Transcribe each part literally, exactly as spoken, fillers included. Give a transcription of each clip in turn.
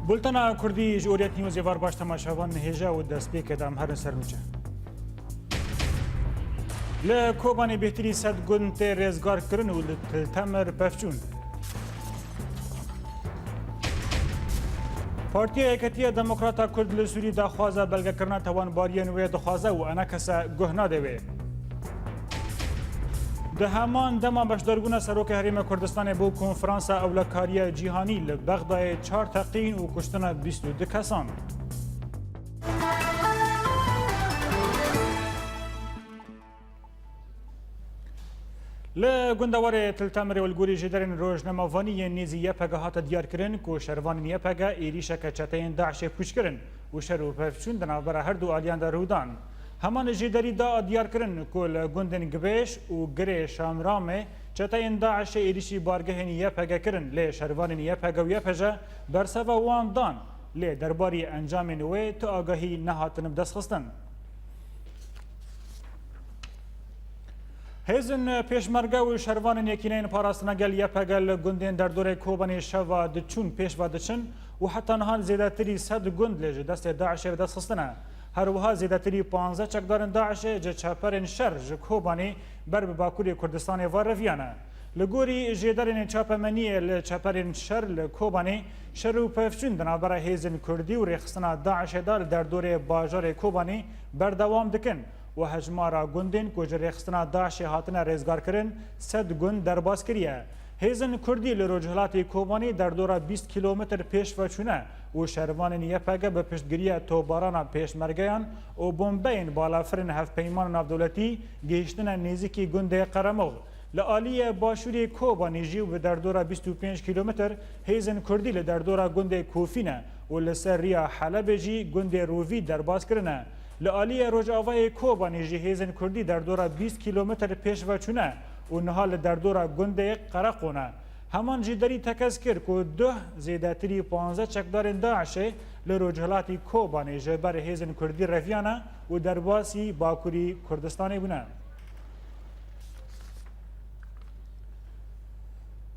Bultena Kurdî ji Orient Newsê var baş temaşevan hêja û destpêkê de em herin ser nûçe. Li Kobanê bêhtirî sed gund tê rêzgarkirin û li Til Temir pevçûn. Partiya Yeketiya Demokrata Kurd li Sûrî daxwaza belgekirina tawanbariyên wê dixwaze û enekese guh nade wê. Di heman dema beşdarbûna Serokê Herêma Kurdistanê bo Konferansa Ewlekariya Cîhanî li Bexdayê çar teqîn û kuştina bîst û du kesan. Li gundewarê Til Temirê û li gorî jêderên rojnamevanî yên nêzî Y P G hate diyarkirin ku şervanên Y P G êrîşeke çeteyên DAIŞê pûç kirin û şer û pevçûn di navbera her du aliyan de rû dan. Heman jêderî da diyarkirin ku li gundên Gibêş û Girê Şamramê çeteyên DAIŞê êrîşî bargehên Y P G kirin, lê şervanên Y P G û Y P J berseva wan dan, lê derbarî encamên wê tu agahî nehatin bidestxistin. Hêzên pêşmerge û şervanên Yekîneyên Parastina Gel Y P G li gundên derdorê Kobanê şeva diçûn pêş ve diçin û heta niha zêdetirî sed gund lê ji destê DAIŞê bi dest xistine. Her wiha zêdetirî panzdeh çekdarên DAIŞê ji çeperên şer ji Kobanê ber bi Bakurê Kurdistanê ve reviyane. Li gorî jêderên çapemeniyê li çeperên şer li Kobanê şer û pevçûn di navbera hêzên Kurdî û rêxistina DAIŞê de li derdorê bajarê Kobanê berdewam dikin û hejmara gundên ku ji rêxistina DAIŞê hatine rêzgarkirin sed gund derbas kiriye. Hêzên Kurdî li rojhilatê Kobanê derdora bîst kîlometr pêş ve çûne û şervanên Y P G bi piştgiriya tobarana pêşmergeyan û bombeyên balafirên hevpeymanan navdewletî gihiştine nêzîkî gundê Qeremox. Li aliyê başûrê Kobanê jî û bi derdora bîst û pênc kîlometr hêzên Kurdî li derdora gundê Kûfî ne û li ser riya Helebê jî gundê Rûvî derbas kirine. Li aliyê rojavayê Kobanê jî hêzên Kurdî derdora bîst kîlometr pêş ve çûne û niha li derdora gundê Qereqo ne. Heman jêderî tekez kir ku duh zêdetirî panzdeh çekdarên DAIŞê li rojhilatî Kobanê ji ber hêzên Kurdî reviyane û derbasî Bakurî Kurdistanê bûne.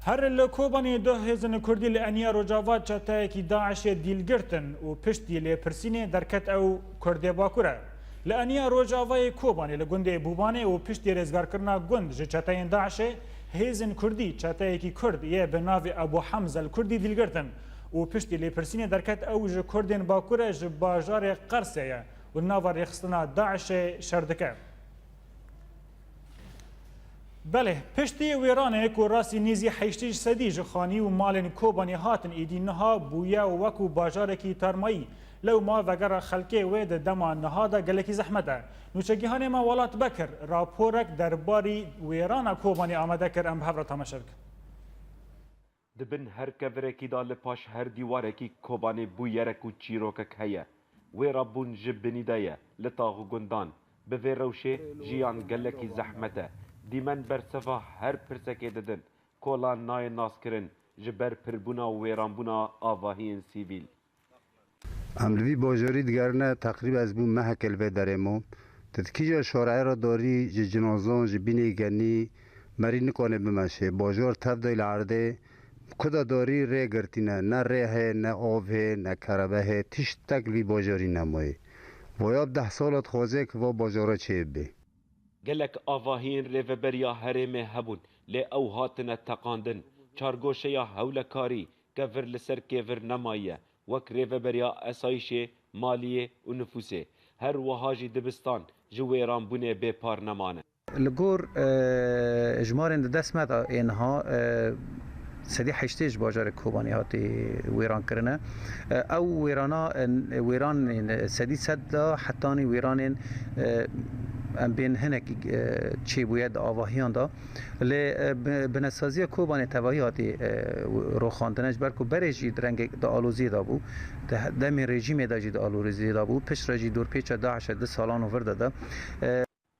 Her li Kobanê du hêzên Kurdî li eniya Rojava çeteyekî DAIŞê dîl girtin û piştî lêpirsînê derket ew Kurdê Bakur e. Li eniya Rojavayê Kobanê li gundê Bûbanê û piştî rêzgarkirina gund ji çeteyên DAIŞê hêzên Kurdî çeteyekî Kurd yê bi navê Ebû Hemze el-Kurdî dîl girtin û piştî lêpirsînê derket ew ji Kurdên Bakur e ji bajarê Qersê ye û nava rêxistina DAIŞê şer dike. Belê, piştî wêranê ku rastî nêzî heştê sedî ji xanî û malên Kobanê hatin êdî niha bûye wekû bajarekî tarmayî. Lewma vegera xelkê wê di dema niha de gelekî zehmet e. Nûçegihanê me Welat Bekir raporek derbarî wêrana Kobanê amade kir, em bi hev re temaşe bikin. Di bin her kevirekî de li paş her dîwarekî Kobanê bûyerek û çîrokek heye. Wêra bûn ji binî de ye, li tax û gundan. Bi vê rewşê jiyan gelekî zehmet e. Dîmen bersiva her pirsekê didin. Kolan nayê naskirin ji ber pirbûna û wêranbûna avahiyên sivîl. Em li vî bajarî digerine, teqrîb ez bûm meheke li vê derê mam. Tu di kîja şareyê re darî, ji cinazan, ji bînê genî, merî nikane bimeşe. Bajar tev dayî li erdê. Ku de darî rê girtîne. Ne rê heye, ne av heye, ne kerebe heye. Tiştek li vî bajarî nemaye. Vaya bi deh sala dixwaze ku va bajara çêbibe. Gelek avahiyên Rêveberiya Herêmê hebûn, lê ew hatine teqandin. Çargoşeya hewlekarî, kevir li ser kêvir nemaye, wek Rêveberiya Esayîşê, Maliyê û Nifûsê. Her wiha jî dibistan ji wêranbûnê bêpar nemane. Li gor hejmarên di dest me de ê niha sedî heştê ji bajarê Kobanê hatî wêran kirine. Ew wêrana, wêranên sedî sed de hetanî wêranên em bên hinekî çêbûye di avahiyan de. Lê binesaziya Kobanê tevahî hatî roxandine, ji ber ku berê jî di rengek di aloziyê de bû, di demên rejîmê de jî di aloziyê de bû, piştre jî dorpêça DAIŞê du salan û vir de de.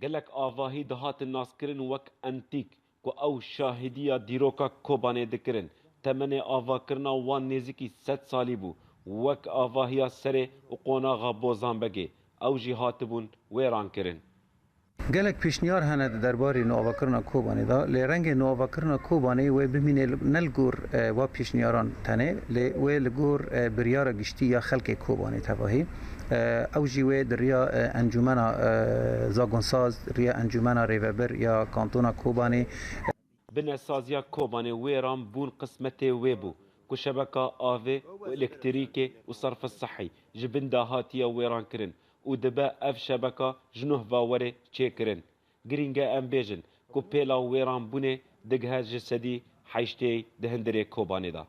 Gelek avahî dihatin naskirin wek entîk, ku ew şahîdiya dîroka Kobanê dikirin. Temenê avakirina wan nêzîkî sed salî bû, wek avahiya Serê û qonaxa Bozanbegê, ew jî hatibûn wêrankirin. Gelek pêşniyar hene di derbarê nuavakirina Kobanê de, lê rengê nuavakirina Kobanê wê bimîne li, ne li gor, e, wa pêşniyaran tenê, lê wê li gor, e, biryara giştî ya xelkê Kobanê tevahî. E, ew jî wê di riya, e, encûmena, e, zagonsaz, riya encûmena rêvebir ya kantona Kobanê, Binesaziya Kobanê wêran bûn qismetê wê bû ku şebeka avê û elektrîkê û serf sihî ji bin de hatiye wêrankirin û dibe ev şebeka ji nuh ve were çêkirin. Girîng e em bêjin ku pêla wêranbûnê digihe ji sedî heştê di hundirê Kobanê de.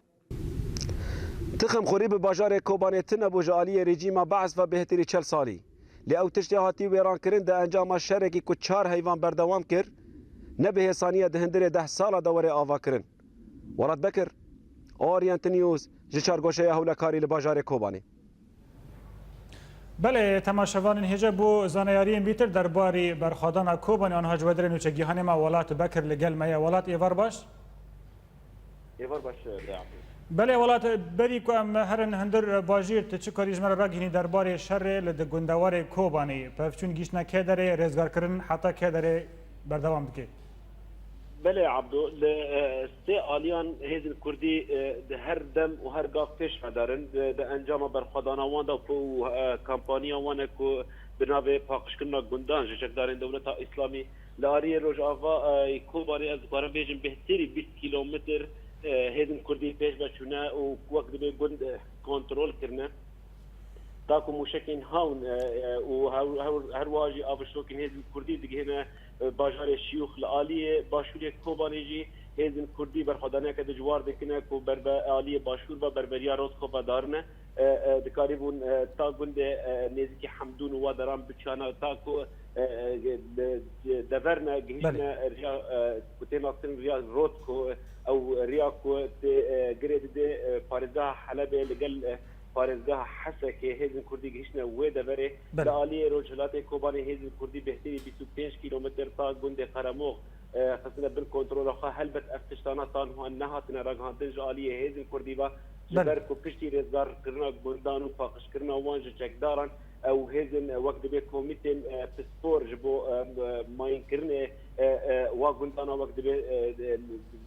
Tixemxurî bi bajarê Kobanê tune bû ji aliyê rejîma Bees ve bêhtirî çel salî. Lê ew tiştê hatî wêrankirin di encama şerekî ku çar heyvan berdewam kir, ne bi hêsanî ye di hundirê deh sala de were avakirin. Welat Bekir, Orient News, ji çargoşeya hewlekarî li bajarê Kobanê. Belê, temaşevanên hêja, bo zaneyariyên bîtir derbarê berxwedana Kobanê, anha ji we dirê nûçegîhanê me Welat Bekir li gel me ye. Welat, êvar baş? Êvar baş, Bey Abdul. Belê Welat, berî ku em herin hundir bajêr, tu çi karî ji me re ragihînî derbarê şerê li di gundewarê Kobanê? Pevçûn gihîştine kê derê, rêzgarkirin heta kê derê berdewam dike? Belê Abdo, li e, sê aliyan hêzên Kurdî e, di her dem û her gav pêş ve derin. Di, di encama berxwedana wan de ku e, kampaniya wan e ku bi navê paqijkirina gundan ji çekdarên dewleta Îslamî li aliyê Rojava e, Kobanê, ez dikarim bêjim bêhtirî bîst kîlometr e, hêzên Kurdî pêş ve çûne û wek dibê gund e, kontrol kirine. Taku mûşekên hawn e, e, û her, her, her wiha jî avşokên hêzên Kurdî digihîne e, bajarê Şiyûx. Li aliyê başûrê Kobanê jî hêzên Kurdî berxwedaniyeke dijwar dikine ku berbe aliyê başûr ve berberiya Rotkova darine. E, e, dikarîbûn e, ta gundê e, nêzîkî Hemdûn û wa deran biçana ta ku e, e, de- de- deverne gihîştine riya e, ku tê naskirin riya Rotko, ew riya ku tê e, girê didê e, parêzgeha Helebê li gel e, parêzgeha Hesekê. Hêzên Kurdî gihiştine wê deverê. Li aliyê rojhilatê Kobanê hêzên Kurdî bêhtirî bîst û pênc kîlometr ta gundê Qeremox e, xistine bin kontrola xwe. Helbet ev tiştana ta niha nehatine ragihandin ji aliyê hêzên Kurdî ve, ji ber ku piştî rêzgarkirina gundan û paqijkirina wan ji çekdaran, ew hêzên e, wek dibê komîtên e, pispor ji bo e, e, mayînkirinê e, e, wa gundana wek dibê e, e,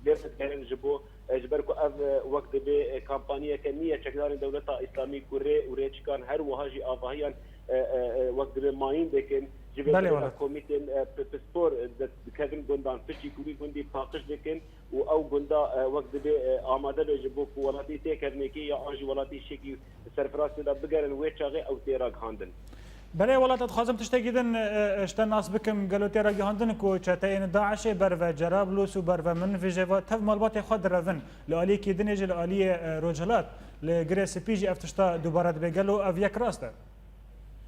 lê vedigerin ji bo e, ji ber ku ev e, wek dibê e, kampaniyeke nî ye çekdarên dewleta Îslamî ku rê û rêçikan her wiha jî avahiyan e, e, e, wek dibê mayîn dikin. Ji vê Belê, dibê welat. Komîtên e, pi- pispor e, de- dikevin gundan, piçî ku wî gundî paqij dikin û ew gunda e, wek dibê e, amade be ji bo ku welatî têkevnekê ya an jî welatî şekî serfirastê de bigerin, wê çaxê ew tê ragihandin. Belê, welat, ez dixwazim tiştekî din e, e, ji te nas bikim. Gelo tê ragihandin ku çeteyên DAIŞê berve Cerablus û berve Minbicê ve tev malbatê xwe direvin. Li aliyekî dinê jî li aliyê e, Rojhilat, li Girê Spî jî ev tişta dubare dibe. Gelo ev yek rast e?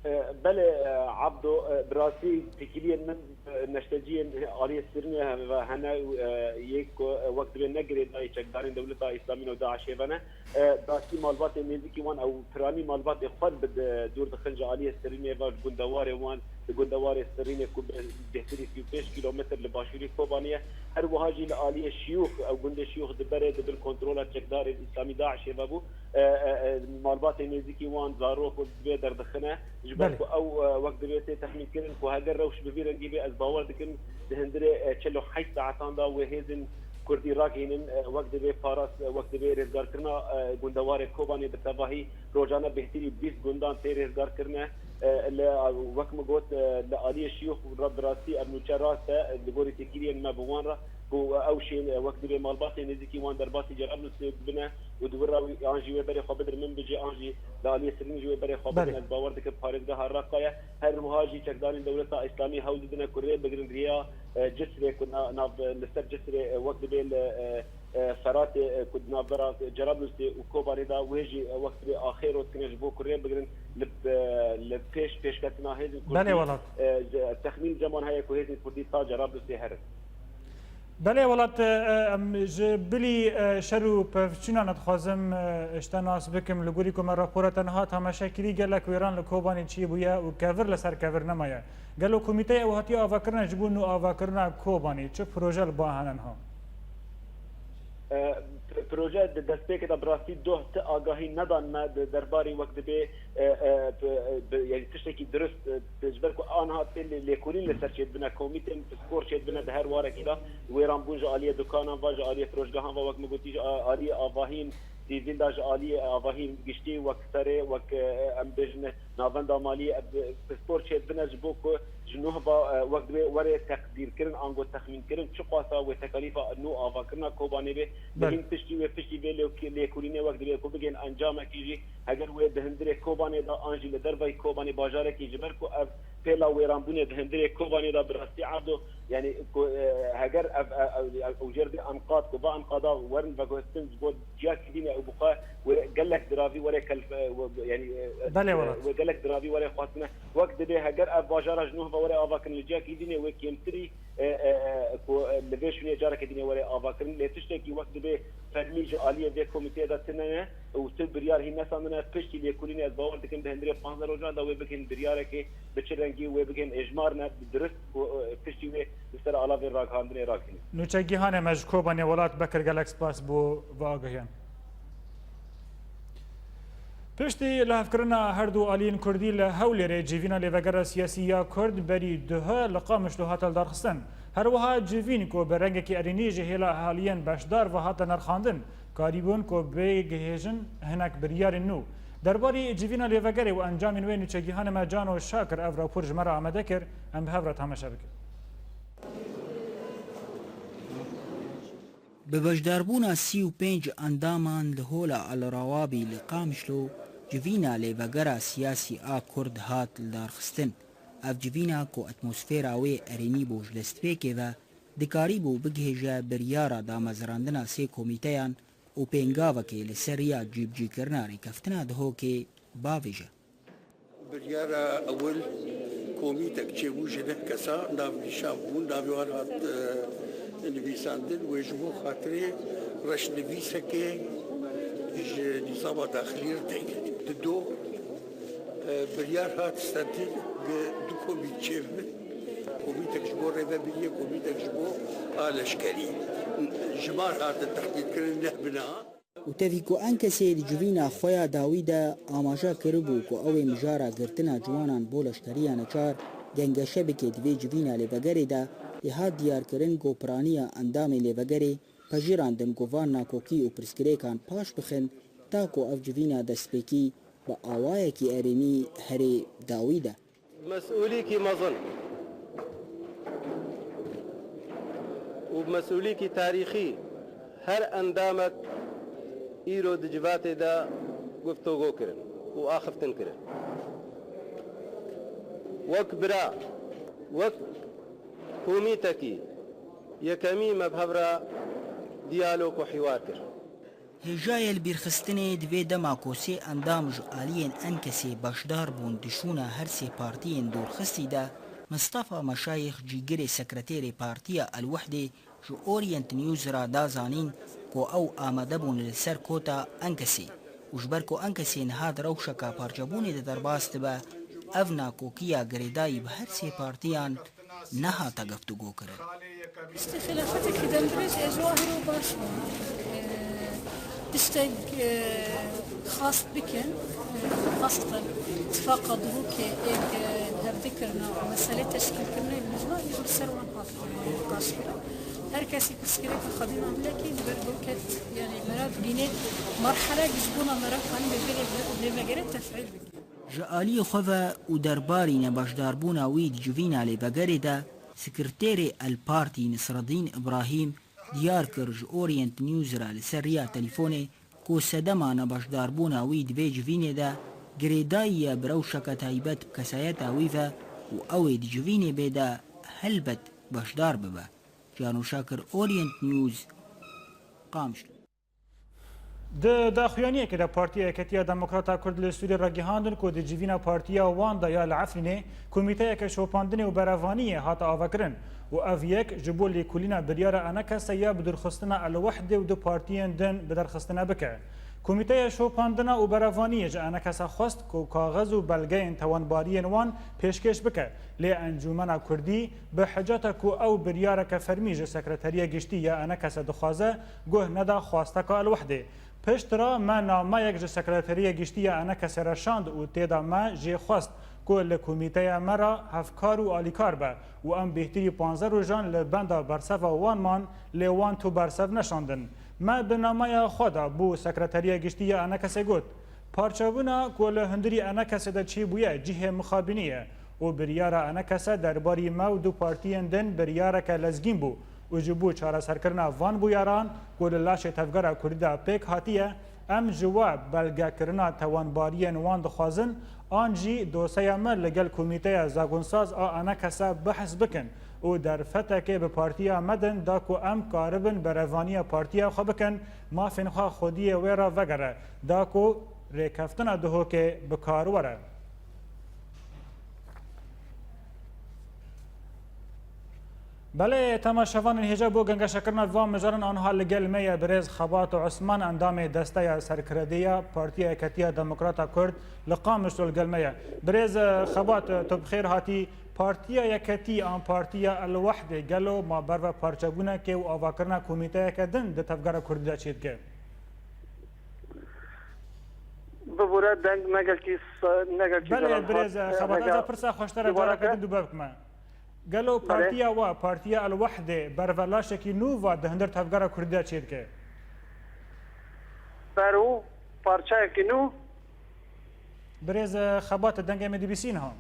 E, belê, e, Abdo, e, bi rastî têkiliyên min, e, neşteciyên aliyê Sirînê he- hene û, e, yê ku, e, wek dibê ne girêdayî çekdarên dewleta Îslamî ne û DAIŞê ve ne. E, bi rastî malbatên nêzîkî wan ew piranî malbatê xwe bi di- dûr dixin ji aliyê Sirînê ve, ji gundewarê wan, di gundewarê Sirînê ku bi- bêhtirî sî û pênc kîlometr li başûrê Kobanê ye. Her wiha jî li aliyê Şiyûx, ew gundê Şiyûx di berê di bin kontrola çekdarên Îslamî DAIŞê ve bû. E, e, e, malbatên nêzîkî wan zarok û divê derdixine. Ji ber Belê. Ku ew e, wek divê tê texmînkirin ku heger rewş bi vî rengî bê, ez bawer dikim di hundirê e, çil û heşt saetan de wê hêzên Kurdî ragihînin, e, wek divê parast, e, wek divê rêzgarkirina e, gundewarê Kobanê bi tevahî rojane bêhtirî bîst gundan tê rêzgarkirine. E, li, wek min got, e, li aliyê Şiyûx re bi rastî ev nûçe rast e, li gorî têkiliyên me bi wan re ku ew şên, e, wek divê malbatê nêzîkî wan derbasî Cerablusê bibine û di wir re wî an jî wê berê xwe bidirin Minbicê, an jî li aliyê Sirîn jî wê berê xwe Belê. Bidin. Ez bawer dikim parêzgeha Reqa ye. Her wiha jî çekdarên dewleta Îslamî hewl didine ku rê bigirin riya, e, Cisrê ku na- nav, li ser Cisrê, e, wek dibê li, e, e, Feratê, e, ku di navbera Cerablusê û Kobanê de wê jî, e, wek dibê axê rot dikine ji bo ku rê bigirin li, e, li pêş pêşketina hêzên Kurdî. Belê welat. E, ji- texmîn ceman heye ku hêzên Kurdî ta Cerablusê herin. Belê welat, e, em ji bilî, e, şer û pevçûnan dixwazim, e, ji te nas bikim. Li gorî ku me rapora te niha temaşe kirî, gelek wêran li Kobanê çêbûye û kevir li ser kevir nemaye. Gelo komîteya ew hatiye avakirine ji bo nûavakirina Kobanê? Çi proje li ba hene niha? E, p-, proje di destpêkê de bi rastî doh ti agahî nedan me di derbarê wek dibê, e, e, p-, e, bi, yanî tiştekî dirust, e, ji ber ku anha tê lê-, lêkolîn li ser çêdibine, komîtên piskor çêdibine di her warekî de, wêranbûn ji aliyê dukanan ve, ji aliyê firoşgehan ve, wek min gotî, ji a-, aliyê avahiyên sivîl de, ji aliyê avahiyên giştî wek serê, wek, e, em bêjin, navenda malî, e, bi-, pispor çêdibine ji bo ku ji nû va, e, wek divê were teqdîrkirin, ango texmînkirin, çiqasa wê tekalîfa nû avakirina Kobanê bê. Belê. Mihîm tiştî wê piştî vê lêk-, lêkolînê wek divê ku bigihên encamekî jî, heger wê di hundirê Kobanê de an jî li dervayî Kobanê bajarekî, ji ber ku ev pêla wêranbûnê di hundirê Kobanê de bi rastî erdo, yanî ku, e, heger ev, e, ew, ew jêr vê enqad ku va enqada werin veguhestin ji bo ciyakî dîne û bi xwe wê gelek diravî were kelf-, e, we-, yanî, e, Belê, e, welat. Wê gelek diravî were xwestine. Wek dibê heger ev bajara ji nû ve were avakirin li ciyakî dînê wê kêmtirî, e, e, e, ku, e, li vê şûnê careke dînê were avakirin. Lê tiştekî wek dibê fermî ji aliyê vê komîteyê de tune ne û tu biryar hîn nesandine. Piştî lêkolînê ez bawer dikim di hundirê panzdeh rojan de wê bikin biryarekê, bi çi rengî wê bikin êjmar ne, dirist ku, e, piştî wê li ser alavên ragihandinê rakin. Nûçegîhanê me ji Kobanê welat Bekir, gelek spas bo ve agahiyan. Piştî lihevkirina her du aliyên Kurdî li Hewlêrê, civîna lêvegera siyasî ya Kurd berî duhe li Qamişlo hate lidarxistin. Her wiha civîn ku bi rengekî erênî ji hêla aliyên beşdar ve hate nirxandin, karîbûn ku bigihêjin hinek biryarên nû. Derbarî civîna lêvegerê û encamên wê nûçegîhanê me Cano Şakir ev rapor ji me re amade kir, em bi hev re temaşe bikin. Bi beşdarbûna sî û pênc endaman li Hola El Rawabî li Qamişlo, civîna lêvegera siyasî a Kurd hat lidarxistin. Ev civîna ku atmosfera wê erênî bû ji destpêkê ve, dikarîbû bigihêje biryara damezrandina sê komîteyan û pêngavekê li ser riya cîbicîkirina rêkeftina Dihokê bavêje. Biryara ewil komîtek çêbû ji neh kesa, navnîşan bûn, navê wan hat, e, nivîsandin. Wê ji bo xatirê reşnivîsekê ji nîzama daxilî re têgihî. Dido, e, biryar hat stentin, gi du komît çêbibin. Komîtek ji bo rêvebiriyê, komîtek ji bo a leşkerî. Jimar hatin tehdîdkirin, neh bi niha. Û tevî ku Enkesê di civîna xwe ya dawî de amaje kiribû ku ew ê mijara girtina ciwanan bo leşkeriya neçar gengeşe bike di vê civîna lêvegerê de, ê hat diyarkirin ku piraniya endamên lêvegerê pejirandin ku van nakokî û pirsgirêkan paş bixin, ta ku ev civîna destpêkî bi awayekî erênî herê dawî de. Mesûlîkî mezin û mesûlîkî tarîxî her endamek îro di civatê de guftûgo kirin û axiftin kirin. Wek bira, wek komîtekî yekemî me bi hev re diyalog û hîwar kir. Hêjayê li bîrxistinê, di vê dema ku sê endam ji aliyên Enkesê beşdar bûn di şûna her sê partiyên dorxistî de, Mistefa Meşayîx, cîgirê sekreterê Partiya El-Wehdê, ji Orient News re da zanîn ku ew amade bûn li ser kota Enkesê û ji ber ku Enkesê niha di rewşeka parçebûnê de derbas dibe, ev nakokiya girêdayî bi her sê partiyan nehate guftûgokirin. Piştî xilafetekî demdirêj ê ji wan hîro baş bû. Tiştek, e, xas bikin, e, xas bikin. Tifaqa Duhokê ê, e, hevdî kirina û meselê teşkîlkirinê li Lijna ê li ser wan hat, e, nîqaş kirin. Her kesî pirsgirêka xwe dîna hilekî li ber goket, yanî merav bînê merhelek ji bona merav kanî vê lêvegerê tefîl bike. Ji aliyê xwe ve û derbarî nebeşdarbûna wî di civîna lêvegerê de, sekreterê El Partî Nisredîn Îbrahîm diyar kir ji Orient News re li ser riya telîfonê ku sedema nebeşdarbûna wî di vê civînê de girêdayî ye bi rewşeke taybet bi kesayeta wî ve û ew ê di civînê bê de helbet beşdar bibe. Cano Şakir, Orient News, Qamişlo. Di daxuyaniyekê de Partiya Yeketiya Demokrata Kurd li Sûriyê ragihandin ku di civîna partiya wan de ya li Efrînê komîteyeke şopandinê û berevaniyê hate avakirin û ev yek ji bo lêkolîna biryara Enekese ya bi dûrxistina El-Wehdê û du partiyên din bi derxistine bike. Komîteya Şopandina û Berevaniyê ji ENKSê xwest ku kaxiz û belgeyên tewanbariyên wan pêşkêş bike, lê Encûmena Kurdî bi hiceta ku ew biryareke fermî ji Sekreteriya Giştî ya ENKSê dixwaze, guh neda xwasteka El-Wehdê. Piştre me nameyek ji Sekreteriya Giştî ya ENKSê re şand û tê de me jê xwest ku li komîteya me re hevkar û alîkar be û em bêhtirî panzdeh rojan li benda berseva wan man, lê wan tu bersev neşandin. Me bi nameya xwe de bo Sekreteriya Giştî ya ENKSê got, parçebûna ku li hundirî ENKSê de çêbûye cihê mixabînê ye û biryara ENKSê derbarî me û du partiyên din biryareke lezgîn bû û ji bo çareserkirina van bûyeran ku li laşê Tevgera Kurdî de pêk hatiye, em ji we belgekirina tewanbariyên wan dixwazin, an jî dosyeya me li gel Komîteya Zagonsaz a ENKSê behs bikin û derfetekê bi partiya me din da ku em karibin berevaniya partiya xwe bikin, mafên xwe xwediyê wê re vegere, da ku rêkeftina Duhokê bi kar were. Belê, temaşevanên hêja, bo gengeşekirina van mijaran anha li gel me ye birêz Xebat Osman, endamê Desteya Serkiredê ya Partiya Yeketiya Demokrata Kurd li Qamişlo li gel me ye. Birêz, e, Xebat, e, tu bi xêr hatî. Partiya Yeketî an Partiya El-Wehdê gelo ma berve parçebûnekê û avakirina komîteyeke din di tevgera kurdî de çêdike? Bibûre deng ne gelkî s-, ne gelkî Belê, zerarhat, birêz, e, Xebat, ez ê pirsa xwe ji te re careke din dubare bikime. Gelo Belê. Partiya we, Partiya El-Wehdê, berve laşekî nû va di hundir tevgera kurdî de çêdike? Bero parçeyekî nû? Birêz, e, Xebat, dengê me dibîsî niha?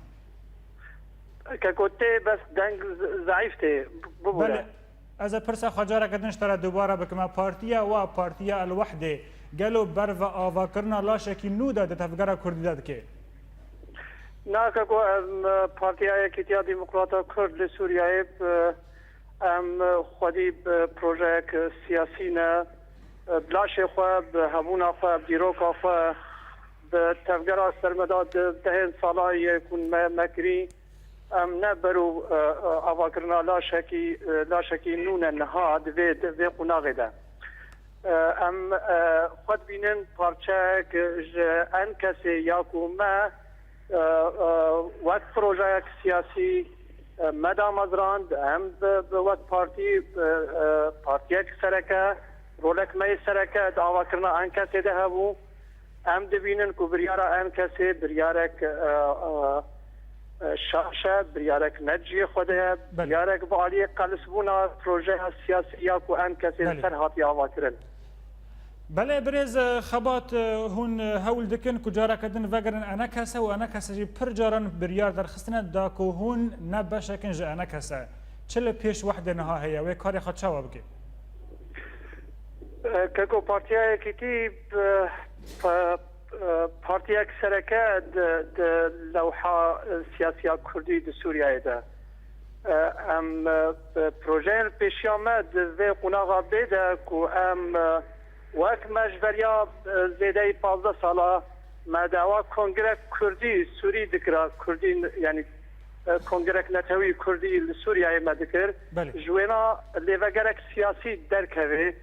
Keko tê, bes deng z-, zeîf tê. Bibûre. Belê. Ez ê pirsa xwe careke din ji te re dubare bikime. Partiya we, Partiya El-Wehdê, gelo berve avakirina laşekî nû de di tevgera kurdî de dike? Na keko, em, Partiya Yekîtiya Demokrata Kurd li Sûriyeyê, em xwedî bi projeyek siyasî ne, bi laşê xwe, bi hebûna xwe, bi dîroka xwe, bi tevgera sermeda di dehên sala yê ku me, me kirî, em ne bero, e, e, avakirina laşekî, e, laşekî nû ne niha di vê, di vê qonaxê de. E, em, e, xwe dibînin parçeyek ji ENKSê ya ku me, e, e, wek projeyek siyasî, e, me damezrand, em bi, bi wek partî, e, e, partiyek sereke, rolek me yê sereke di avakirina ENKSê de hebû. Em dibînin ku biryara ENKSê biryarek, e, e, e, şaş e, biryarek ne cihê xwe de ye, Belê. Biryarek bi aliyê qelisbûna projeya siyasî ya ku ENKSê li Belê. Ser hatiye avakirin. Belê, birêz, e, Xebat, e, hûn, e, hewl dikin ku careke din vegerin ENKSê û ENKSê jî pir caran biryar derxistine da ku hûn ne beşek in ji ENKSê. Çi li pêş wehdê niha heye, wê karê xwe çawa bike? E, Keko, Partiya Yekîtî, e, pa-, e, partiyek sereke di, di lewha, e, siyasiya kurdî di Sûriyeyê de. E, em, e, projeyên pêşiya me di vê qonaxa bê de ku em, e, wek me ji beriya, e, zêdeyî pazdeh sala me dawa kongrek kurdî sûrî dikira, kurdî, yanî, e, kongrek netewî kurdî li Sûriyeyê me dikir. Belê. Ji wêna lêvegerek siyasî derkeve,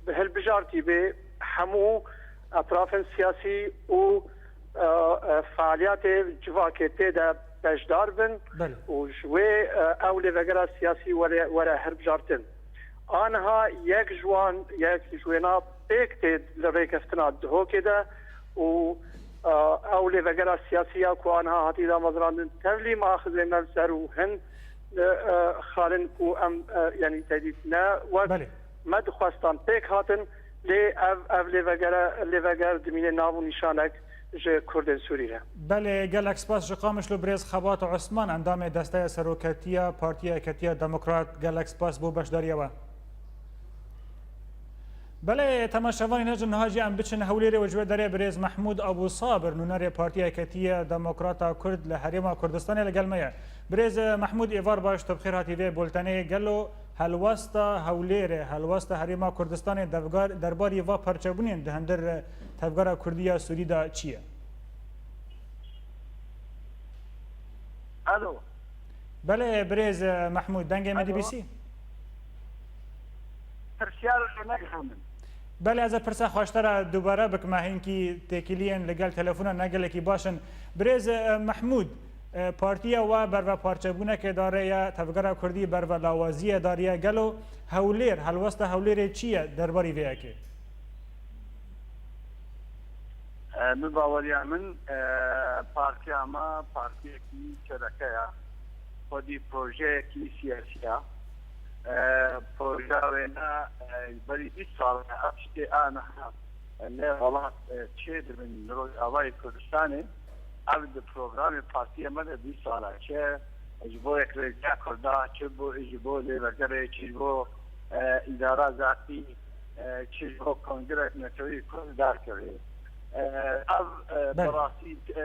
bi hilbijartî bê, hemû etrafên siyasî û, e, e, fealiyatê civakê tê de beşdar bin Belê. Û ji wê, e, ew lêvegera siyasî were, were hilbijartin. Aniha yek ji wan, yek ji wêna pêk tê li rêkeftina Duhokê de û, e, ew lêvegera siyasî ya ku aniha hatî damezrandin tevlî me axizê me li ser û hin, e, e, xalên ku em, e, yanî tedît ne wek Belê. Me dixwestan pêk hatin, lê ev, ev lêvegere, lêveger dimîne nav û nîşanek ji Kurdên Sûrî re. Belê, gelek spas ji Qamişlo birêz Xebat Osman, endamê Desteya Seroketiya Partiya Yeketiya Demokrat, gelek spas bo beşdariya we. Belê, temaşevanên hêja, niha jî em biçin Hewlêrê û ji wê derê birêz Mehmûd Abû Sabir, nûnerê Partiya Yeketiya Demokrata Kurd li Herêma Kurdistanê li gel me ye. Birêz Mehmûd, êvar baş, tu bi xêr hatî vê bultenê. Gelo helwesta Hewlêrê, helwesta Herêma Kurdistanê devgar-, derbarî va perçebûnên di hundir tevgera kurdî ya Sûrî de çi ye? Alo. Belê, birêz Mehmûd, dengê me Alo. Dibîsî? Pirsyar ji me dixwin. Belê, ez ê pirsa xwe ji te re dubare bikim, hinkî têkiliyên li gel telefona ne gelekî baş in. Birêz, e, Mehmûd, e, partiya we berve parçebûnekê dariye, Tevgera Kurdî berve lawaziyê dariye. Gelo Hewlêr, helwesta Hewlêrê çi ye derbarî vê yekê? E, bi baweriya min, e, partiya me partiyekî çereke ye. Xwedî projeyekî siyasî ye. E, projeya wê ne, e, berî bîst sal e, ev tiştê a niha lê welat, e, çêdibin li Rojavayê Kurdistanê. Ev di programê partiya me de bîst sal e. Çi ji bo yekrêziya Kurda, çi bo, ji bo lêvegerê, çi ji bo, e, îdara zatî, e, çi ji bo Kongre Netewî Kurd derkevê. E, ev, e, Belê. Bi rastî, e,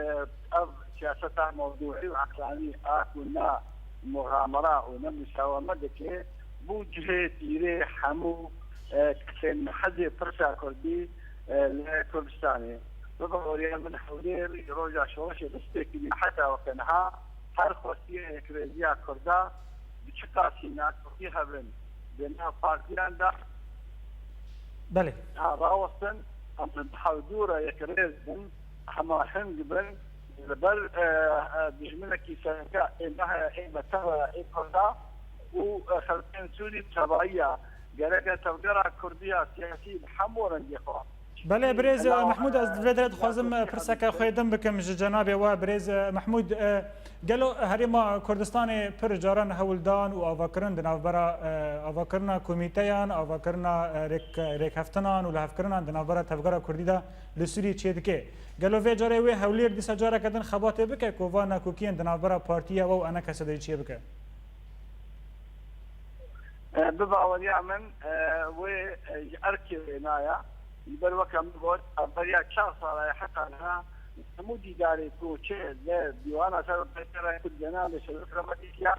ev siyaseta mewdûî û eqlanî a ku ne muxamera û ne musaweme dike, bû cihê tîrê hemû, e, kesên hezê pirsa Kurdî, e, li Kurdistanê. Bi baweriya min Hewlêr roja şoreşê dest pê kirî heta weke niha her xwestiya yekrêziya Kurda bi çi qasî nakokî hebin di nav partiyan de Belê. ha rawestin, em bi hevdû re yekrêz bin, hemaheng bin, li ber, e, e, dijminekî sereke ê me heye, ê me tev e, ê Kurda û, e, xelkên Sûrî tevayiya gereke tevgera Kurdiya siyasî bi hemû rengê xwe Belê, birêz, e, Mehmûd, ez vê derê dixwazim, e, pirseke xwe din bikim ji cenabê we. Birêz, e, Mehmûd, e, gelo Herêma Kurdistanê pir caran hewl dan û avakirin di navbera, e, avakirina komîteyan, avakirina, e, rêk-, rêkheftinan û lihevkirinan di navbera Tevgera Kurdî de li Sûriyê çêdike. Gelo vê carê wê Hewlêr dîsa careke din xebatê bike ku van nakokiyên di navbera partiya we û enekesê de jî çêbike? E, bi baweriya min, e, wê, e, ji erkê wê naya. Ji ber weke min got, ev beriya çar sala ye heta niha hemû dîdarê ku çi li Dîwana Serokê Kurd Genel de Şeref Remetî kiya,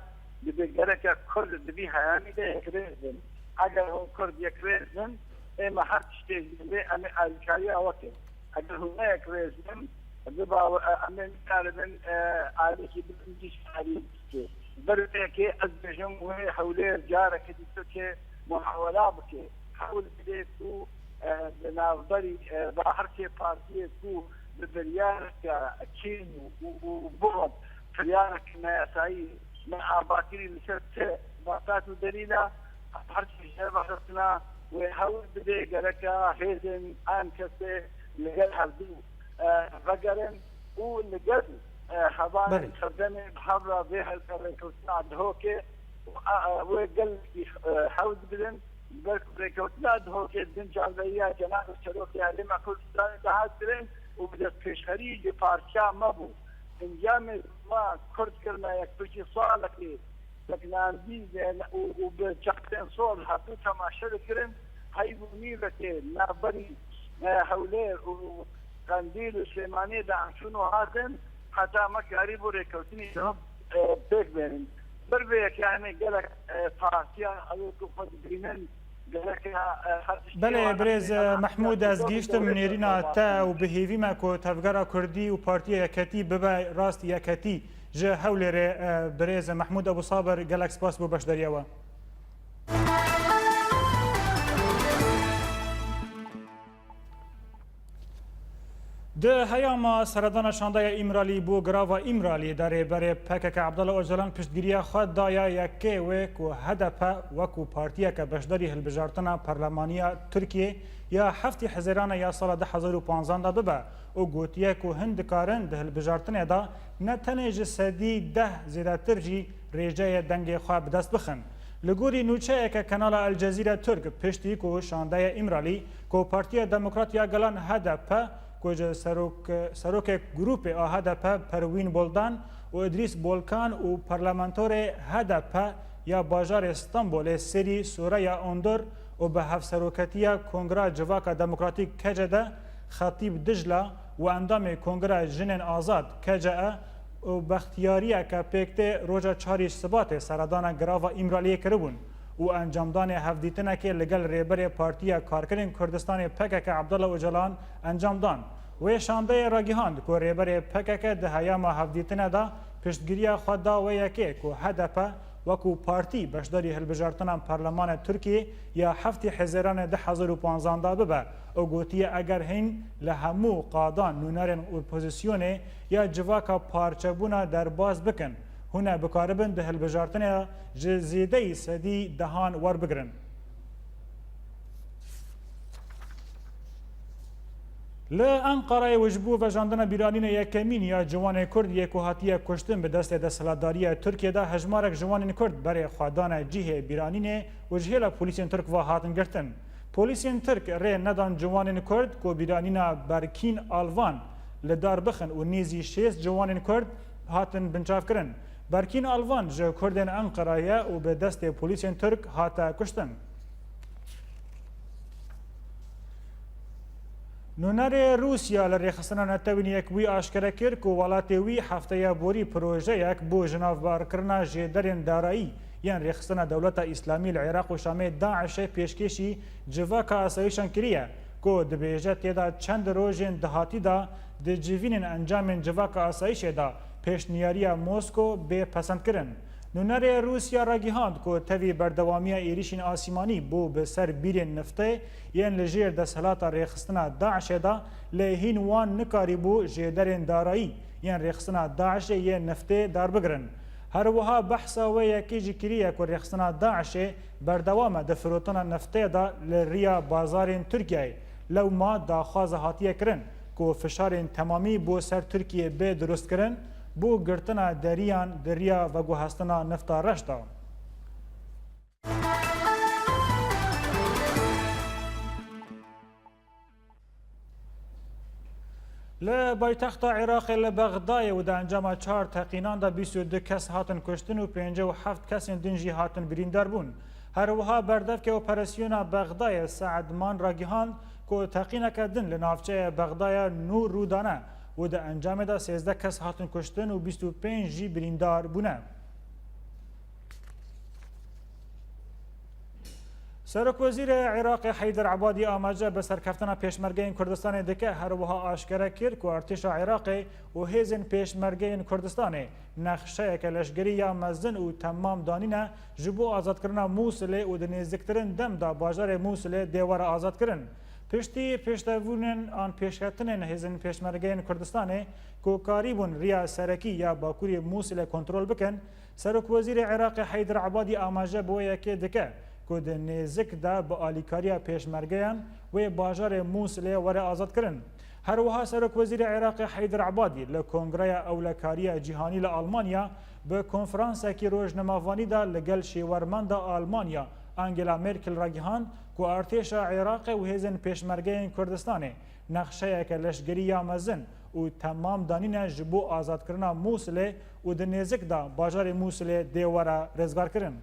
dibê gereke Kurd di vî heyamî de yekrêz bin. Eger hûn Kurd yekrêz bin, ê me her tiştê ji vê em ê alîkariya we kin. Eger hûn ne yekrêz bin, biba, e, em ê nikaribin, e, alîkî bidin cî şerî bike. Ber vê yekê ez dibêjim wê Hewlêr careke dî Tirkiyê muhawela bike. Hewl bide ku, e, di navberî, e, baherkê partiyê ku bi biryareke kîn û, û, û buxd, biryareke neyasayî me avakirî li ser ti batat û delîla, her tişt ji hev xistina wê hewl bide gereka hêzên enkesê li gel hevdû, e, vegerin û li gel, e, hevalên Belê. Serdemê bi hev re vê hevkerrêkewtina Dihokê û, e, e, wê gelekî, e, hewl bidin, ji ber ku rêkewtina Dihokê di bin çavdariya Cenabê Serokê Herêma Kurdistanê de hat kirin û bi destpêşxerî ji partiya me bû. Encamê ma Kurd kirine yek piştî salekê sekinandî de û, û bi çaxtên sol hatû temaşe dikirin, heyv û nîvekê navberî, e, Hewlêr û Qendîl û Silêmaniyê de em çûn û hatin, heta me karîbû rêkewtinî, e, pêk bênin. Ber vê yekê em ê gelek, e, partiyan ew ê ku xwe dibînin, gereke, e, her tiştî Belê, wan birêz, e, Mehmûd, ez gihîştim nêrîna te û bi hêvî me ku Tevgera Kurdî û Partiya Yeketî bibe rast yeketî. Ji Hewlêrê, e, birêz Mehmûd Ebû Sabir, gelek spas bo beşdariya we. Di heyama seredana şandeya Îmralî bo girava Îmralî de rêberê P K K Abdullah Ocalan piştgiriya xwe daye yekê wê ku H D P wekû partiyeke beşdarî hilbijartina parlemaniya Tirkiyê ya heftê Hezêrana ya sala du hezar û panzdan de bibe û gotiye ku hin dikarin di hilbijartinê de ne tenê ji sedî deh zêdetir jî rêjeyê dengê xwe bi dest bixin. Li gorî nûçeyeke Kanala El Cezîre Tirk, piştî ku şandeyê Îmralî ku Partiya Demokrat ya Gelan H D P, ku ji serok-, serokê grûpê a H D P Perwîn Boldan û Îdrîs Bolkan û parlamentorê H D P ya bajarê Stenbolê Serî Soreya Ondur û bi hevseroketiya Kongra Civaka Demokratîk, K C D, Xetîb Dicla û endamê Kongra Jinên Azad, K C A, û bextiyariyeke pêk tê roja çarê Sibatê seredana girava Îmraliyê kiribûn û encamdanê hevdîtinekê li gel Rêberê Partiya Karkerên Kurdistanê P K K Abdullah Ocalan encam dan. Wê şandeyê ragihand ku Rêberê P K K di heyama hevdîtine de piştgiriya xwe da wê yekê ku H D P wekû partî beşdarî hilbijartina Perlemana Tirkiyê ya heftê Hezêranê du hezar û panzdan de bibe û gotiye, eger hîn li hemû qadan nûnerên opozisyonê ya civaka parçebûna derbas bikin, hûn ê bikaribin di hilbijartinê de ji zêdeyî sedî dehan werbigirin. Li Enqerayê û ji bo vejandina bîranînê yekemîn ya ciwanê Kurd yê ku hatiye kuştin bi destê desthilatdariya Tirkiyê de hejmarek ciwanên Kurd berê xwe dane cihê bîranînê û ji hêla polîsên Tirk ve hatin girtin. Polîsên Tirk rê nedan ciwanên Kurd ku bîranîna Berkîn Alvan li dar bixin û nêzî şêst ciwanên Kurd hatin binçavkirin. Berkîn Alvan ji Kurdên Enqerayê ye û bi destê polîsên Tirk hate kuştin. Nûnerê Rûsya li Rêxistina Netewên Yekbûyî aşkere kir ku welatê wî hefteya borî projeyek bo jinavbarkirina jêderên darayî yên Rêxistina Dewleta Îslamî li Iraq û Şamê DAIŞê pêşkêşî civaka asayîşan kiriye, ku dibêje tê de çend rojên dahatî de di civînên encamên civaka asayîşê de pêşniyariya Mosko bê pesendkirin. Nûnerê Rûsya ragihand ku tevî berdewamiya êrîşên asîmanî bo bi ser bîrên niftê yên li jêr desthilata rêxistina DAIŞê de lê hîn wan nikarîbû jêderên darayî yên rêxistina DAIŞê yên niftê darbigirin. Her wiha behsa wê yekê jî kiriye ku rêxistina DAIŞê berdewam e di firotina niftê de li riya bazarên Tirkiyeyê. Lewma daxwaza hatiye kirin ku fişarên temamî bo ser Tirkiyê bê dirustkirin, bo girtina deriyan di riya veguhestina nifta reş de. Li paytexta Iraqê li Bexdayê û di encama çar teqînan de bîst û du kes hatin kuştin û pêncî û heft kesên din jî hatin birîndar bûn. Her wiha berdevkê operasyona Bexdayê Seedman ragihand ku teqîneke din li navçeya Bexdayê nû rû dane û di encamê de sêzdeh kes hatin kuştin û bîst û pênc jî birîndar bûne. Serokwezîrê Iraqê Heyder Ebadî amaje bi serkeftina Pêşmergeyên Kurdistanê dike, her wiha aşkere kir ku artêşa Iraqê û hêzên Pêşmergeyên Kurdistanê nexşeyeke leşgerî ya mezin û temam danîne ji bo azadkirina Mûsilê û di nêziktirin dem de bajarê Mûsilê dê were azadkirin. Piştî pêştevûnên an pêşketinên hêzên Pêşmergeyên Kurdistanê ku karîbûn riya serekî ya bakurê Mûsilê kontrol bikin, Serokwezîrê Iraqê Heyder Ebadî amaje bi wê yekê dike ku di nêzik de bi alîkariya pêşmergeyan wê bajarê Mûsilê were azadkirin. Her wiha Serokwezîrê Iraqê Heyder Ebadî li Kongreya Ewlekariya Cîhanî li Almanya bi konferansekî rojnamevanî de li gel şêwermenda Almanya Angela Merkel ragihand ku artêşa Iraqê û hêzên Pêşmergeyên Kurdistanê nexşeyeke leşgerî ya mezin û temam danîne ji bo azadkirina Mûsilê û di nêzik de bajarê Mûsilê dê were rizgarkirin.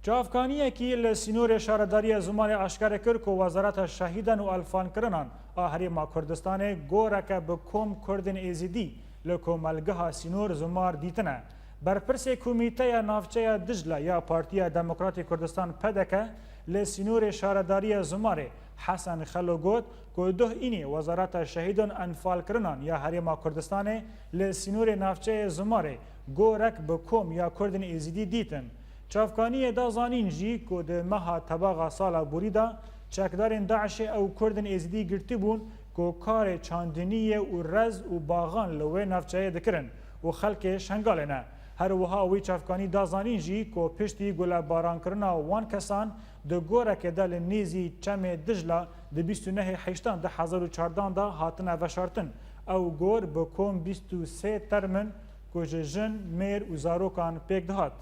Çavkaniyekî li sînorê Şaredariya Zimarê aşkere kir ku Wezareta Şehîdan û Elfankirinan a Herêma Kurdistanê goreke bi kom Kurdên Êzidî li komelgeha sînor Zimar dîtine. Berpirsê Komîteya Navçeya Dicle ya Partiya Demokratê Kurdistan, P D K, li sînorê Şaredariya Zimarê Hesen Xelo got ku duh înê Wezareta Şehîdan Enfalkirinan ya Herêma Kurdistanê li sînorê navçeyê Zimarê gorek bi kom ya Kurdên Êzidî dîtin. Çavkaniyê da zanîn jî ku di meha Tebaxa sala borî de çekdarên DAIŞê ew Kurdên Êzidî girtibûn ku karê çandiniyê û rez û baxan li wê navçeyê dikirin û xelkê Şengalê ne. Her wiha wî çavkanî da zanîn jî ku piştî gulebarankirina wan kesan di gorekê de li nêzî Çemê Dijla di bîst û nehê Heyştan du hezar û çardan de hatine veşartin. Ew gor bi kom bîst û sê term in ku ji jin, mêr û zarokan pêk dihat.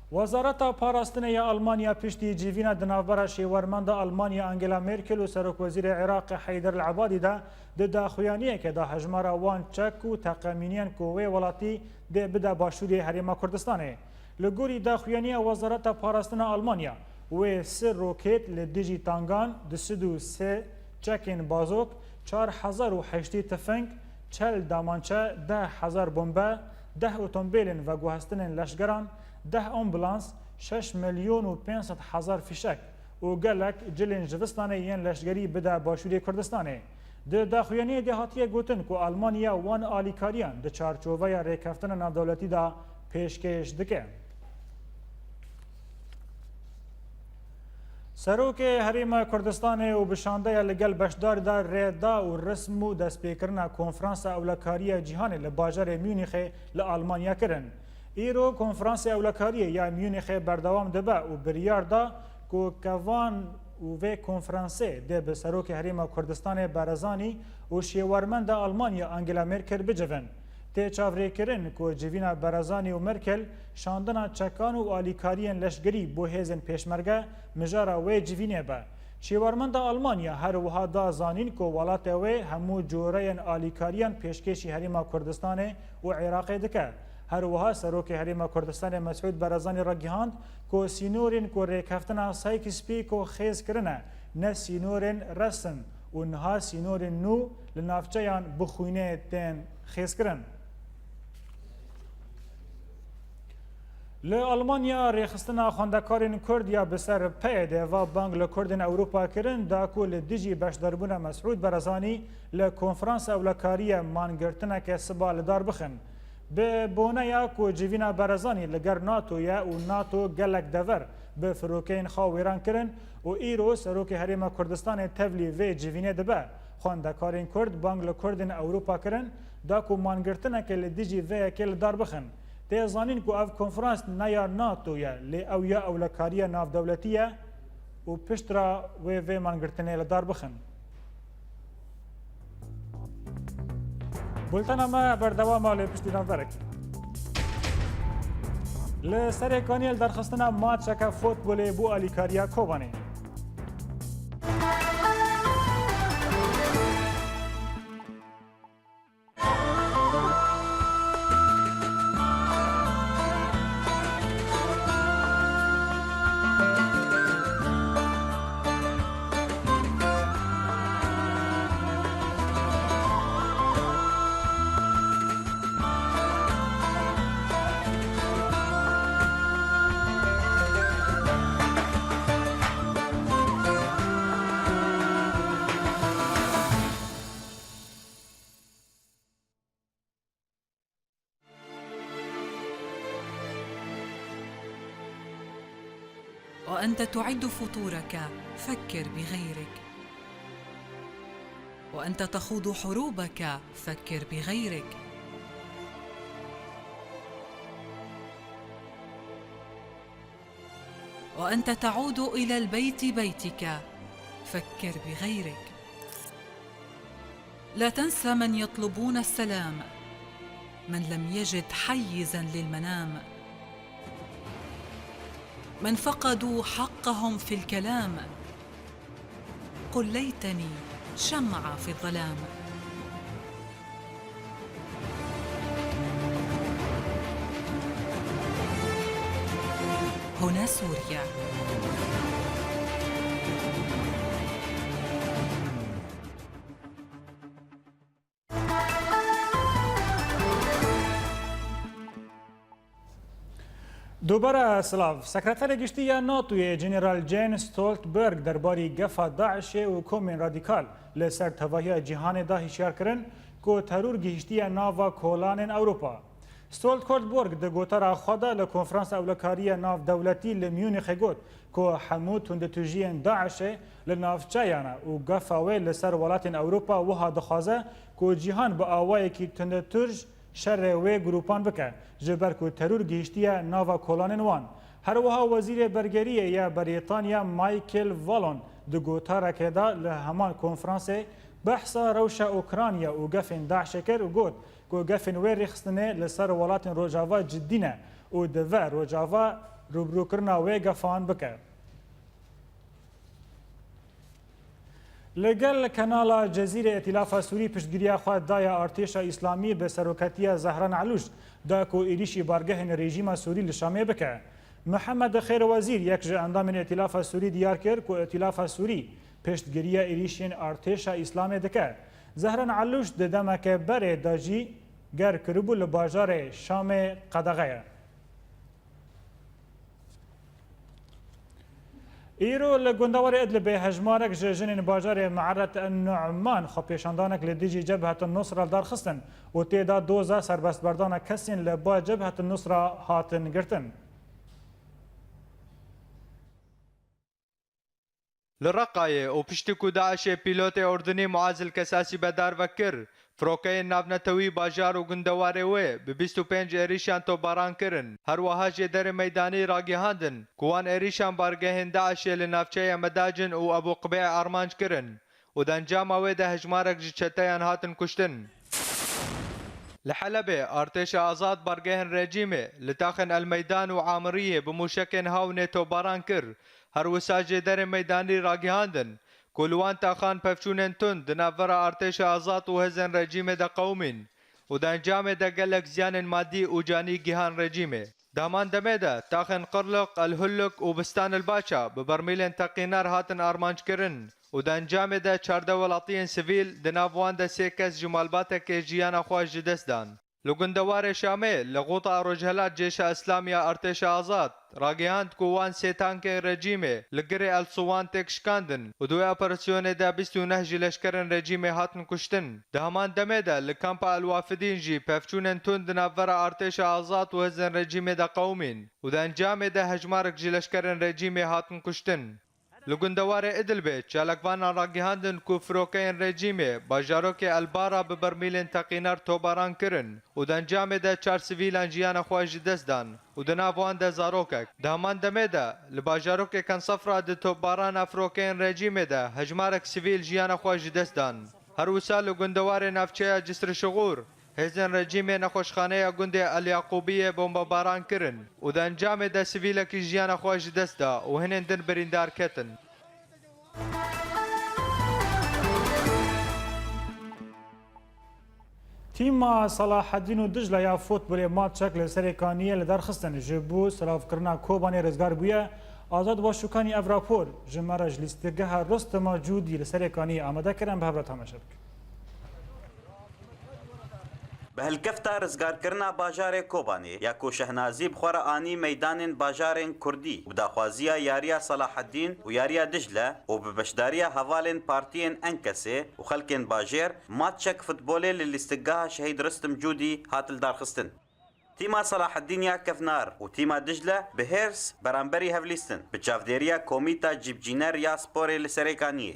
Wezareta Parastinê ya Almanya piştî civîna di navbera şêwermenda Almanya Angela Merkel û Serokwezîrê Iraqê Heyder El-Ebadî de di daxuyaniyekê de hejmara wan çek û teqemîniyên ku wê welatî dê bide başûrê Herêma Kurdistanê. Li gorî daxuyaniya Wezareta Parastina Almanya, wê sê rokêt li dijî tangan, du sed û sê çekên bazok, çar hezar û heştê tifing, çel damançe, deh hezar bombe, deh otombêlên veguhestinên leşgeran, deh ambulans, şeş milyon û pênc sed hezar fîşek û gelek cilên jivistanê yên leşgerî bide başûrê Kurdistanê. Di daxuyaniyê de hatiye gotin ku Almanya wan alîkariyan di çarçoveya rêkeftina navdewletî de pêşkêş dike. Serokê Herêma Kurdistanê û bi şandeya li gel beşdarî de rê da û rism û destpêkirina Konferansa Ewlekariya Cîhanê li bajarê Munîxê li Almanya kirin. Îro Konferansê Ewlekariyê ya Munîxê berdewam dibe û biryar da ku kevan û vê konferansê dê bi Serokê Herêma Kurdistanê Barzanî û şêwermenda Almanya Angela Merkel bicivin. Tê çavrêkirin ku civîna Barzanî û Merkel şandina çekan û alîkariyên leşkerî bo hêzên pêşmerge mijara wê civînê be. Şêwermenda Almanya her wiha da zanîn ku welatê wê hemû coreyên alîkariyan pêşkêşî Herêma Kurdistanê û Iraqê dike. Her wiha Serokê Herêma Kurdistanê Mesûd Barzanî ragihand ku sînorên ku rêkeftina Sykes-Picot xêz kirine ne sînorên resm û niha sînorên nû li navçeyan bi xwînê tên xêzkirin. Li Almanya rêxistina xwendekarên Kurd ya bi ser P Y D va bang li Kurdên Ewropa kirin da ku li dijî beşdarbûna Mesûd Barzanî li Konferansa Ewlekariye mangirtineke siba li dar bixin. Bi boneya ku civîna Barzanî li gel NATO ye û NATO gelek dever bi firokeyên xwe wêran kirin û îro Serokê Herêma Kurdistanê tevlî vê civînê dibe, xwendekarên Kurd bang li Kurdên Ewropa kirin da ku mangirtineke li dijî vê yekê li dar bixin. Tê zanîn ku ev konferans ne ya NATO ye, lê ew ya ewlekariya navdewletî ye û piştre wê vê mangirtinê li dar bixin. Bultena me berdewam e lê piştî navberek. Li Serê Kaniyê li derxistina maçeke futbolê bû alîkariya Kobanê. وأنت تعد فطورك، فكر بغيرك. وأنت تخوض حروبك، فكر بغيرك. وأنت تعود إلى البيت بيتك، فكر بغيرك. لا تنسى من يطلبون السلام، من لم يجد حيزا للمنام، من فقدوا حقهم في الكلام. قل ليتني شمعة في الظلام. هنا سوريا. Dubare silav. Sekreterê Giştî ya NATOyê General Jens Stoltenberg derbarî gefa DAIŞê û komên radîkal li ser tevahiya cîhanê de hişyar kirin ku teror gihîştiye nava kolanên Ewropa. Stoltenberg di gotara xwe de li Konferansa Ewlekariya Navdewletî li Munîxê got ku hemû tundetûjiyên DAIŞê li navçeyan e û gefa wê li ser welatên Ewropa wiha dixwaze ku cîhan bi awayekî tundetûj şerê wê grûpan bike, ji ber ku teror gihîştiye nava kolanên wan. Her wiha Wezîrê Bergeriyê ya Berîtanya Michael Fallon di gotarekê de li heman konferansê behsa rewşa Ukrayna û gefên DAIŞê kir û got ku gefên wê rêxistinê li ser welatên Rojava cidî ne û divê Rojava rûbirûkirina wê gefan bike. Li gel Kanala Cezîrê Îtîlafa Sûrî piştgiriya xwe daye Artêşa Îslamî bi seroketiya Zehran Elûş da ku êrîşî bargehên rejîma Sûrî li Şamê bike. Mihemed Xêr Wezîr, yek ji endamên Îtîlafa Sûrî diyar kir ku Îtîlafa Sûrî piştgiriya êrîşên Artêşa Îslamê dike. Zehran Elûş di demeke berê de jî ger kiribû li bajarê Şamê qedexe ye. Îro li gundewarê Idlibê hejmarek ji jinên bajarê Me'eret en Nu'man xwepêşandanek li dijî Cebhet en Nusra li dar xistin û tê de doza serbestberdana kesên li ba Cebhet en Nusra hatin girtin. Li Reqayê û piştî ku DAIŞê pîlotê Urdunî Muaz El Kesasî bedarve kir, firokeyên navnetewî bajar û gundewarê wê bi bîst û pênc êrîşan topbaran kirin. Her wiha jêderê meydanî ragihandin ku wan êrîşan bargehên DAIŞê li navçeya Medacin û Ebû Qibê armanc kirin û di encama wê de hejmarek ji çeteyan hatin kuştin. Li Helebê artêşa azad bargehên rejîmê li taxên El Meydan û Amiriyê bi mûşekên hawnê topbaran kir. Her wisa jêderên meydanî ragihandin ku li wan taxan pevçûnên tund di navbera artêşa azad û hêzên rejîmê de qewimîn û di encamê de gelek ziyanên madî û canî gihan rejîmê. Di heman demê de taxên Qirliq, El Hullik û Bistan El Baça bi bermîlên teqînar hatin armanckirin û di encamê de çardeh welatiyên sivîl, di nav wan de sê kes ji malbatekê jiyana xwe ji dest dan. Li gundewarê Şamê, li Xuta Rojhilat Cêşa Îslamî ya Artêşa Azad ragihand ku wan sê tankên rejîmê li girê El Suwan têk şikandin û di wê operasyonê de bîst û neh ji leşkerên rejîmê hatin kuştin. Di heman demê de li kampa El Wafidîn jî pevçûnên tund di navbera Artêşa Azad û hêzên rejîmê de qewimîn û di encamê de hejmarek ji leşkerên rejîmê hatin kuştin. Li gundewarê Idlibê çalakvanan ragihandin ku firokeyên rejîmê bajarokê El Bara bi bermîlên teqînar tobaran kirin û di encamê de çar sivîlan jiyana xwe ji dest dan û di nav wan de zarokek. Di heman demê de li bajarokê Kensefra di topbarana firokeyên rejîmê de hejmarek sivîl jiyana xwe ji dest dan. Her wisa li gundewarê navçeya Cisr Şixûr, hêzên rejîmê nexweşxaneya gundê El Yaqûbiyê bombebaran kirin û di encamê de sivîlekî jiyana xwe ji dest da û hinên din birîndar ketin. Tîma Selaheddîn û Dicleya futbolê matçek li Serêkaniyê li dar xistin. Ji bo silavkirina Kobanê rizgar bûye. Azad Başûkanî ev rapor ji me re ji lîstikgeha Rostima Cûdî li Serêkaniyê amade kir, em bi hev re temaşe bikin. Bi helkefta rizgarkirina bajarê Kobanê ya ku Şehnazî bi xwe re anî meydanên bajarên Kurdî û bi daxwaziya Yariya Selaheddîn û Yariya Dicle û bi beşdariya hevalên partiyên Enkesê û xelkên bajêr, matçek futbolê li lîstikgeha Şehîd Ristim Cûdî hat lidarxistin. Tîma Selaheddîn ya Kevnar û tîma Dicle bi hêrs beramberî hev lîstin, bi çavdêriya Komîta Cîbicîner ya Sporê li Serêkaniyê.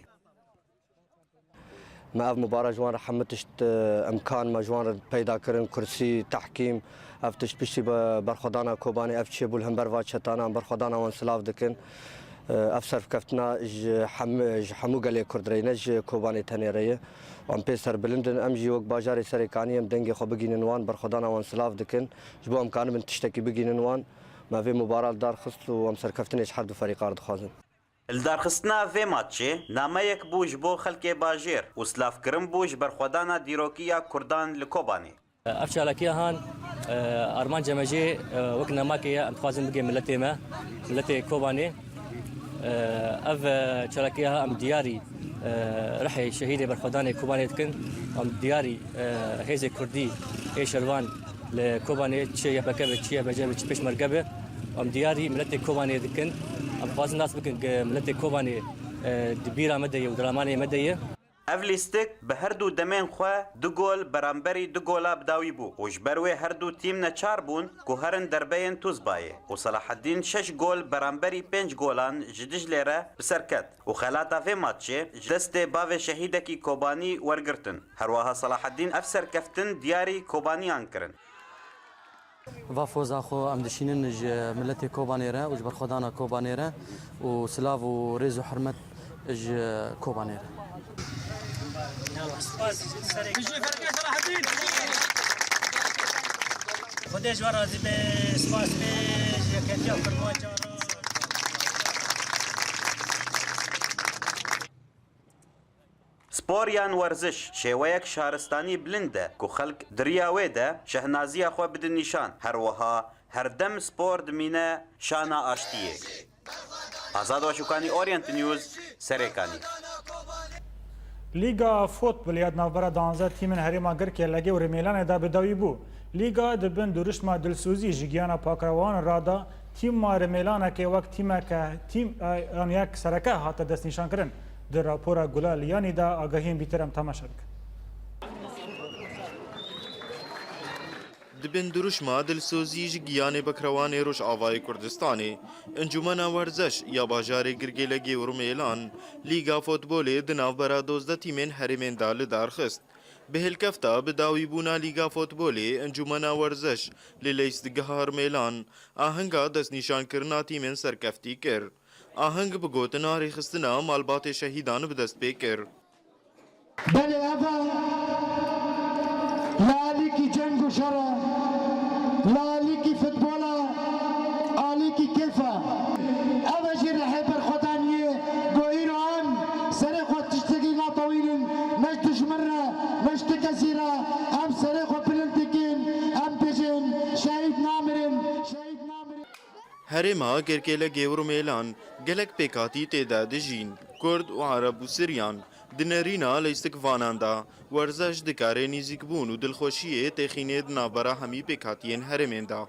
Me ev mubara ji wan re hemû tişt, e, imkan me ji wan re peyda kirin, kursî, tehkîm, ev tişt piştî be-, berxwedana Kobanê, ev çêbû li hember va çetana, em berxwedana wan silav dikin. E, ev serkeftina ji hem-, ji hemû gelê Kurd re ye, ne ji Kobanê tenê re ye. Em pê serbilind in, em jî wek bajarê Serêkaniyê em dengê xwe bigînin wan, berxwedana wan silav dikin. Ji bo em kanibin tiştekî bigînin wan, me vê mubara li dar xist û em serkeftinê ji her du ferîqan re dixwazin. Lidarxistina vê matçê nameyek bû ji bo xelkê bajêr û silavkirin bû ji berxwedana dîrokî ya Kurdan li Kobanê. Ev çalakiya han, e, armanca me jê, e, wek namake ye, em dixwazin bigê miletê me, miletê Kobanê. E, ev, e, çalakiya ha em diyarî, e, rihê şehîdê berxwedanê Kobanê dikin, em diyarî, e, hêzê Kurdî ê şervan li Kobanê, çi Y P G be, çi Y P G be, çi Pêşmerge be, em diyarî miletê Kobanê dikin. Em dixwazin nas bikin ku miletê Kobanê, e, di bîra me de ye û di ramanê me de ye. Ev lîstik bi her du demên xwe du gol beramberî du gola bi dawî bû û ji ber wê her du tîm neçar bûn ku herin derbeyên Tuzbayê û Selaheddîn şeş gol beramberî pênc golan ji Diclê re bi ser ket. û xelata vê matçê ji destê bavê şehîdekî Kobanî wergirtin. Herwiha Selaheddîn ev serkeftin diyarî Kobaniyan kirin. Va foza xwe em dişînin ji miletê Kobanê re û ji berxwedana Kobanê re û silav û rêz û hurmet ji Kobanê re. Xwedê ji we razî be, spas be, ji yeketiya Kurmancan re. Spor yan werziş şêweyek şaristanî bilind e ku xelk di riya wê de şehnaziya xwe bidin nîşan. Her wiha her dem spor dimîne şana aştiyê. Azad Başûkanî, Orient News, Serêkanî. Lîga Futbolê ya di navbera duwazdeh tîmên Herêma Girkê, Legê û Rêmêlanê de bi dawî bû. Lîga di bin durişma dilsozî ji giyana pakrewan re da, Tîma Rimêlanekê wek tîmeke tîm, e, yan yek sereke hate destnîşankirin. Di rapora Gulal Yanî de agahiyên bîtir em temaşe bikin. Di bin dirûşma dilsozî ji giyanê bikrewanê Rojavayê Kurdistanê, Encûmena Werzeş ya bajarê Girgêlekê û Rimêlan, Lîga Futbolê di navbera dozdeh tîmên herêmên de li dar xist. Bi hilkefta bi dawîbûna Lîga Futbolê, Encûmena Werzeş li Leyîstikgeha Rimêlan ahenga destnîşankirina tîmên serkeftî kir. Aheng bi gotina rêxistina malbatê şehîdan bi dest pê kir. Belê, ev e. La alîkî ceng û şer e, la alîkî futbol e, alîkî kêf e. Ev e jî rihê berxwedaniyê ku îro em serê xwe tiştekî natewînin, ne ji dijmin re, ne ji ti kesî re. Em serê xwe bilind dikin, em dibêjin, şehîd namirin, şehîd namirin. Herêma Girgêlekê û Rimêlan gelek pêkhatî tê de dijîn, Kurd û Ereb û Siryan. Di nerîna leyîstikvanan de, Werzeş dikare nîzîkbûn û dilxweşiyê têxînê di navbera hemî pêkhatiyên herêmên de.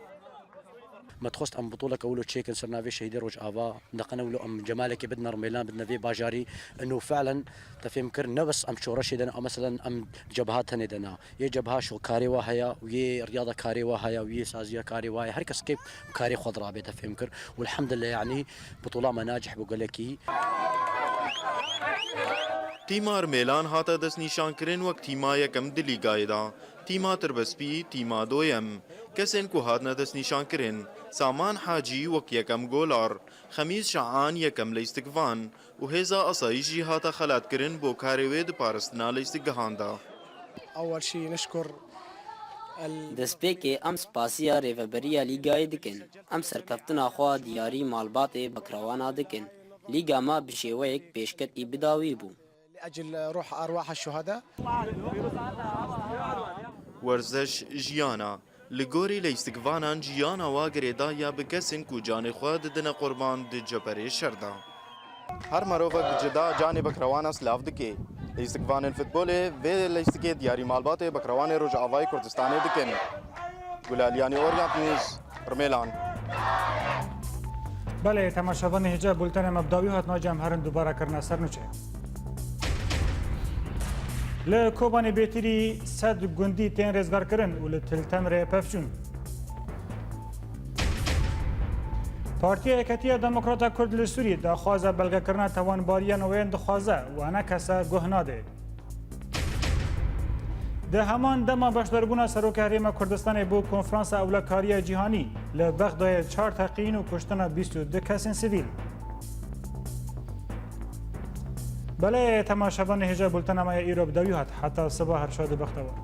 Me dixwest em bitûleke wilo çêkin ser navê şehîdê Rojava, neqene wilo em cemalekê bidine Rimêlan, bidine vê bajarî. Ino fiilen te fêm kir, ne bes em şoreşê de ne, a meselen em cebha tenê de ne. Yê cebha şo karê wa heye û yê riyada karê wa heye û yê saziya karê wa heye. Her kes kê karê xwe dirabê te fêm kir. Û elhamdulillah, yanî, bitûla me nacih bû gelekî. Tîma Rimêlan hate destnîşankirin wek tîma yekem di lîgayê de. Tîma Tirbespî, tîma doyem. Kesên ku hatine destnîşankirin, Saman Hacî wek yekem golar, Xemîs Şahan yekem leyîstikvan û hêza asayîş jî hate xelatkirin bo karê wê di parastina leyîstikgehan de. أول شي نشكر ال- Destpêkê em spasiya rêveberiya lîgayê dikin. Em serkeftina xwe diyarî malbatê bekrewana dikin. Lîga me bi şêweyek pêşketî bi dawî bû. لأجل روح أرواح الشهداء. Werzeş jiyan e. Li gorî leyîstikvanan jiyana wa girêdayî ye bi kesên ku canê xwe didine qurban di ceperê şer de. Her mirovek bi cida canê bekrewana silav dike. Leyîstikvanên futbolê vê leyîstikê diyarî malbatê bekrewanê Rojavayê Kurdistanê dikin. Gulal Yanî, Orient News, Rimêlan. Belê, temaşevanê hêja, bultenê me bi dawî hat, nace em herin dubara kirine ser nûçe. Li Kobanê bêtirî sed gundî tên rêzgarkirin û li Til Temrê pevçûn. Partiya Yeketiya Demokrata Kurd li Sûriyê daxwaza belgekirina tawanbariya neweyên dixwaze û ene kese guh nade. Di heman dema beşdarbûna Serokê Herêma Kurdistanê bo Konferansa Ewlekariya Cîhanî li Bexdayê çar teqîn û kuştina bîst û du kesên sivîl. Belê, temaşevanê hêja, bultena me ya îro bi dawî hat. Heta siba her şad û bextewar.